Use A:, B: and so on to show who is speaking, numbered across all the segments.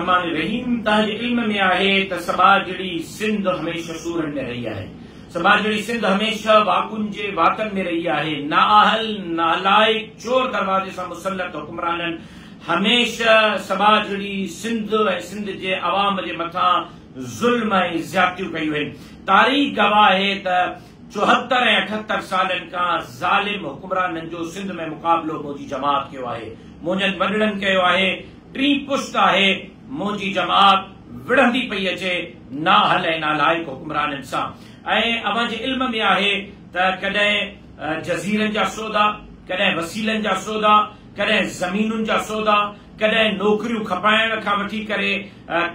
A: الرحمٰن الرحيم توهان جي علم ۾ آهي ته سٻاجهڙي سنڌ هميشه سورن ۾ رهي آهي. سٻاجهڙي سنڌ هميشه واڳن جي واتن ۾ رهي آهي. نااهل، نالائق، چور دروازي سان مسلط حڪمرانن هميشه سٻاجهڙي سنڌ ۽ سنڌ جي عوام جي مٿان ظلم ۽ زيادتيون ڪيون آهن. تاريخ گواهه آهي ته 74 ۽ 78 سالن کان ظالم حڪمرانن جو سنڌ ۾ مقابلو منهنجي جماعت ڪيو آهي. منهنجن وڏڙن ڪيو آهي. ٽين پشت آهي منهنجي جماعت وڙهندي پئي اچي نااهل ۽ نالائق حڪمرانن سان ۽ اوهان جي علم ۾ آهي ته ڪڏهن جزيرن جا سودا، ڪڏهن وسيلن جا سودا، ڪڏهن زمينن جا سودا، ڪڏهن نوڪريون کپائڻ کان وٺي ڪري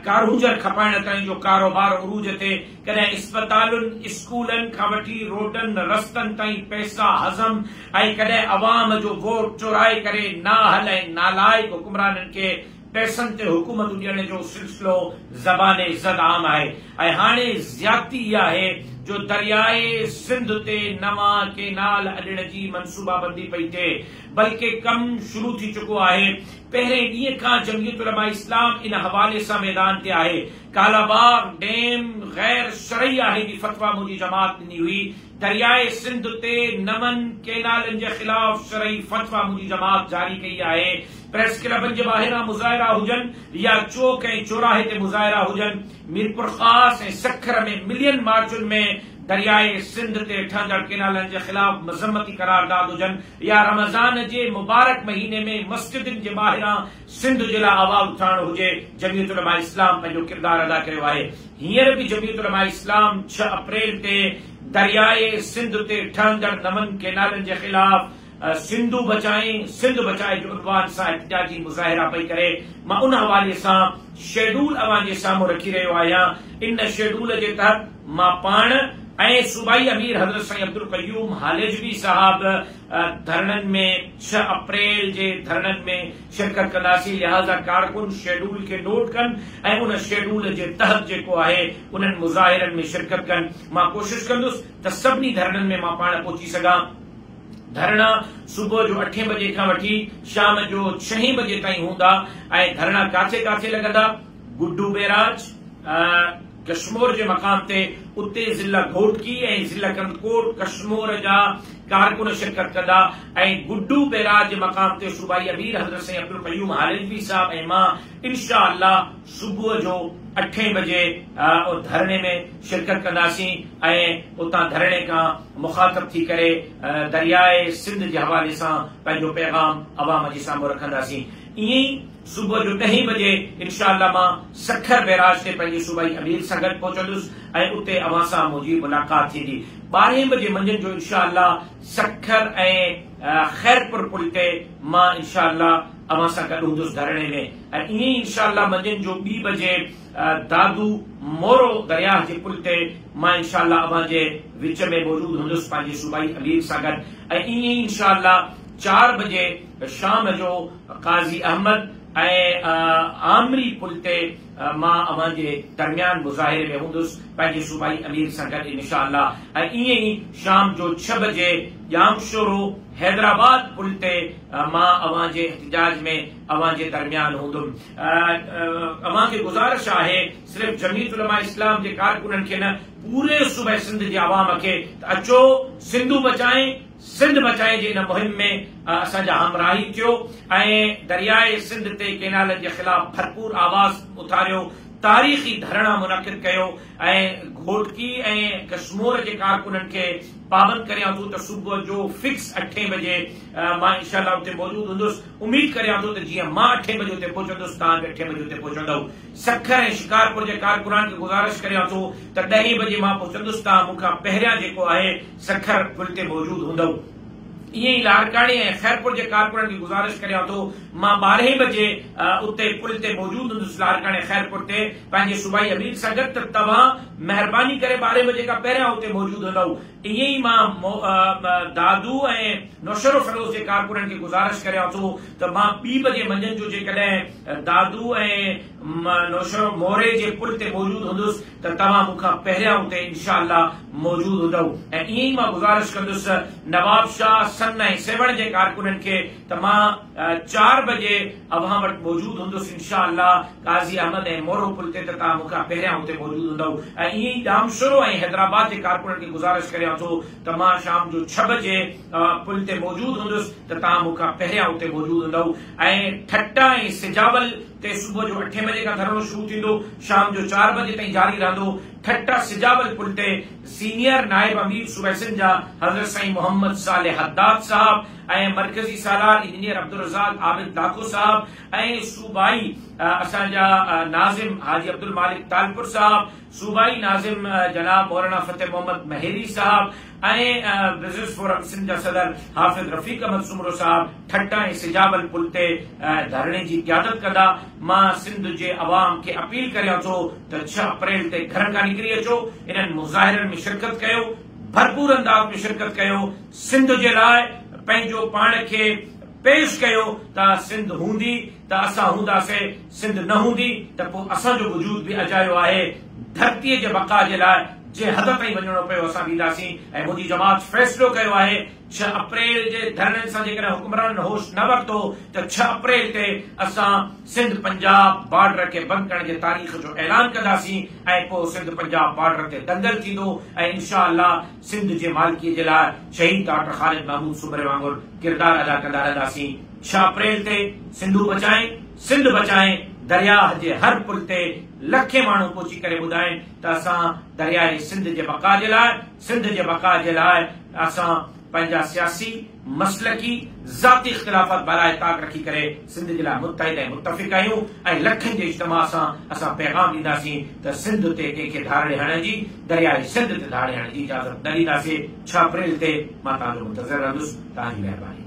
A: ڪارونجهر کپائڻ تائين جو ڪاروبار عروج تي، ڪڏهن اسپتالن، اسڪولن کان وٺي روڊن رستن تائين پئسا هضم ۽ ڪڏهن عوام جو ووٽ چورائي ڪري نااهل ۽ نالائق حڪمرانن کي پئسن تي حڪومتون ڏيڻ جو سلسلو زبان زد عام آهي ۽ هاڻي زيادتي اها آهي جو درياء سنڌ تي نوان ڪينال اڏڻ جي منصوبابندي پئي ٿئي بلڪه ڪم شروع ٿي چڪو آهي پهرين ڏينهن کان جمعيت علماء اسلام ان حوالي سان ميدان تي آهي ڪالاباغ ڊيم غير شرعي آهي جي فتويٰ منهنجي جماعت ڏني هئي، درياء سنڌ تي نون ڪينالن جي خلاف شرعي فتويٰ منهنجي جماعت جاري ڪئي آهي، پريس ڪلبن جي ٻاهران مظاهرا هجن يا چوڪ ۽ چوراهي تي مظاهرا هجن، ميرپورخاص ۽ سکر ۾ ملين مارچن ۾ درياء سنڌ تي ٺهندڙ ڪينالن جي خلاف مذمتي قرارداد هجن يا رمضان جي مبارڪ مهيني ۾ مسجدن جي ٻاهران سنڌ جي لاء آواز اٿارڻ هجي، جمعيت علماء اسلام پنهنجو ڪردار ادا ڪيو آهي. هينئر به جمعيت علماء اسلام 6 اپريل تي درياء سنڌ تي ٺهندڙ نون ڪينالن جي خلاف سنڌو بچائين سنڌ بچائي جي عنوان سان احتجاجي مظاهرا پئي ڪري. مان ان حوالي سان شيڊول اوهان جي سامهون رکي رهيو آهيان. ان شيڊول جي تحت مان پاڻ ۽ صوبائي امير حضرت سائين عبدالقيوم هاليجوي صاحب ڌرڻن ۾ 6 اپريل جي ڌرڻن ۾ شرڪت ڪنداسين لهذا ڪارڪن شيڊول کي نوٽ ڪن ۽ ان شيڊول جي تحت جيڪو آهي انهن مظاهرن ۾ شرڪت ڪن مان ڪوشش ڪندس ته سڀني ڌرڻن ۾ مان پاڻ پهچي سگهان ڌرڻا صبح جو اٺين بجي کان وٺي شام جو ڇهين بجي تائين هوندا ۽ ڌرڻا ڪاٿي ڪاٿي لڳندا گڊو بئراج، ڪشمور جي مقام تي اتي ضلع گهوٽڪي ۽ ضلع ڪنڌڪوٽ ڪشمور جا ڪارڪن شرڪت ڪندا ۽ گڊو بئراج جي مقام تي صوبائي امير حضرت سائين عبدالقيوم هاليجوي صاحب ۽ مان انشاء الله صبح جو اٺين بجي ڌرڻي ۾ شرڪت ڪنداسين ۽ اتان ڌرڻي کان مخاطب ٿي ڪري درياء سنڌ جي حوالي سان پنهنجو پيغام عوام جي سامهون رکنداسين ائين ئي صبح جو ڏهين بجي انشاء الله مان سکر بئراج تي پنهنجي صوبائي امير سان گڏ پهچندس ۽ اتي اوهان سان منهنجي ملاقات ٿيندي. ٻارهين بجي منجهند جو انشاء الله سکر ۽ خيرپور پل تي مان انشاء الله اوهان سان گڏ هوندس ڌرڻي ۾ ۽ ائين ئي انشاء الله منجهند جو ٻي بجي دادو مورو درياهه جي پل تي مان انشاء الله اوهان جي وچ ۾ موجود هوندس پنهنجي صوبائي امير سان گڏ ۽ ائين ئي انشاء الله 4 بجي شام جو قاضي احمد ۽ آمري پل تي مان اوهان جي درميان مظاهري ۾ هوندس پنهنجي صوبائي امير سان گڏ انشاء الله ۽ ائين ئي شام جو 6 بجي ڄامشورو حيدرآباد پل تي مان اوهان جي احتجاج ۾ اوهان جي درميان هوندم. اوهان کي گذارش آهي صرف جمعيت علماء اسلام جي ڪارڪنن کي نه پوري صوبه سنڌ جي عوام کي ته اچو سنڌو بچائين سنڌ بچائين جي ان مهم ۾ اسان جا همراهي ٿيو ۽ درياء سنڌ تي ڪينالن جي خلاف ڀرپور آواز اٿاريو، تاريخي ڌرڻا منعقد ڪيو ۽ گهوٽڪي ۽ ڪشمور جي ڪارڪنن کي پابند ڪريان ٿو ته صبح جو فڪس اٺين بجي مان انشاء الله اتي موجود هوندس اميد ڪريان ٿو ته جيئن مان اٺين بجي اتي پهچندس توهان به اٺين بجي اتي پهچندؤ. سکر ۽ شڪارپور جي ڪارڪنان کي گذارش ڪريان ٿو ته ڏهين بجي مان پهچندس توهان مون کان پهريان جيڪو آهي سکر پل تي موجود هوندؤ. ائين ئي لاڙڪاڻي ۽ خيرپور جي ڪارڪنن کي گذارش ڪريان ٿو مان ٻارهين بجي اتي پل تي موجود هوندس لاڙڪاڻي خيرپور تي پنهنجي صوبائي امير سان گڏ ته توهان مهرباني ڪري ٻارهين بجي کان پهريان اتي موجود هوندؤ. ائين ئي مان دادو ۽ نوشهروفيروز جي ڪارڪنن کي گذارش ڪريان ٿو ته مان ٻي بجي منجهند جو جيڪڏهن دادو ۽ نوشهرو موري جي پل تي موجود هوندس ته توهان مون کان پهريان اتي انشاء الله موجود هوندؤ ۽ ائين ئي مان گذارش ڪندس نوابشاهه، سن ۽ سيوهڻ جي ڪارڪنن کي ته مان. چار بجي اوهان وٽ موجود هوندس انشاء الله قاضي احمد ۽ مورو پل تي ته توهان مون کان پهريان اتي موجود هوندؤ ۽ ائين ئي ڄامشورو ۽ حيدرآباد جي ڪارڪنن کي گذارش ڪريان ٿو ته مان شام جو ڇهه بجي پل تي موجود هوندس ته توهان مون کان پهريان اتي موجود هوندؤ ۽ ٺٽا ۽ سجاول تي صبح جو اٺين بجي کان ڌرڻو شروع ٿيندو شام جو چار بجي تائين جاري رهندو ٺٽا سجاول پل تي سينيئر نائب امير صوبه سنڌ جا حضرت سائين محمد صالح حداد صاحب ۽ مرڪزي سالار انجنيئر عبدالرزاق عابد لاکو صاحب ۽ صوبائي اسان جا ناظم حاجي عبدالمالڪ ٽالپر صاحب، صوبائي ناظم جناب مولانا فتح محمد مهيري صاحب ۽ بزنس فورم سنڌ جا صدر حافظ رفيق احمد سومرو صاحب ٺٽا ۽ سجاول پل تي ڌرڻي جي قيادت ڪندا. مان سنڌ جي عوام کي اپيل ڪريان ٿو ته ڇهه اپريل تي گهرن کان نڪري اچو، انهن مظاهرن ۾ شرڪت ڪيو، ڀرپور انداز ۾ شرڪت ڪيو، سنڌ جي لاء پنهنجو پاڻ کي پيش ڪيو ته سنڌ هوندي ته اسان هونداسين، سنڌ نه هوندي ته پوء اسان جو وجود به اجايو آهي، ڌرتيء جي بقا جي لاء جنهن حد تائين وڃڻو پيو اسان وينداسين ۽ منهنجي جماعت فيصلو ڪيو آهي ڇهه اپريل جي ڌرڻن سان جيڪڏهن حڪمرانن هوش نه ورتو ته ڇهه اپريل تي اسان سنڌ پنجاب بارڊر کي بند ڪرڻ جي تاريخ جو اعلان ڪنداسين ۽ پوء سنڌ پنجاب بارڊر تي دنگل ٿيندو ۽ انشاء الله سنڌ جي مالڪي جي لاء شهيد ڊاڪٽر خالد محمود سومري وانگر ڪردار ادا ڪندا رهنداسين. ڇهه اپريل تي سنڌو بچائين سنڌ بچائين درياهه جي هر پل تي لکين ماڻهو پهچي ڪري ٻڌائين ته اسان درياء سنڌ جي بقا جي لاء سنڌ جي بقا جي لاء اسان پنهنجا سياسي، مسلڪي، ذاتي اختلافات بالائي طاق رکي ڪري سنڌ جي لاء متحد ۽ متفق آهيون ۽ لکن جي اجتماع سان اسان پيغام ڏينداسين ته سنڌ تي ڪنهن کي ڌاڙي هڻڻ جي، درياء سنڌ تي ڌاڙي هڻڻ جي اجازت نه ڏينداسين. ڇهه اپريل تي مان توهان جو منتظر رهندس. توهان جي مهرباني.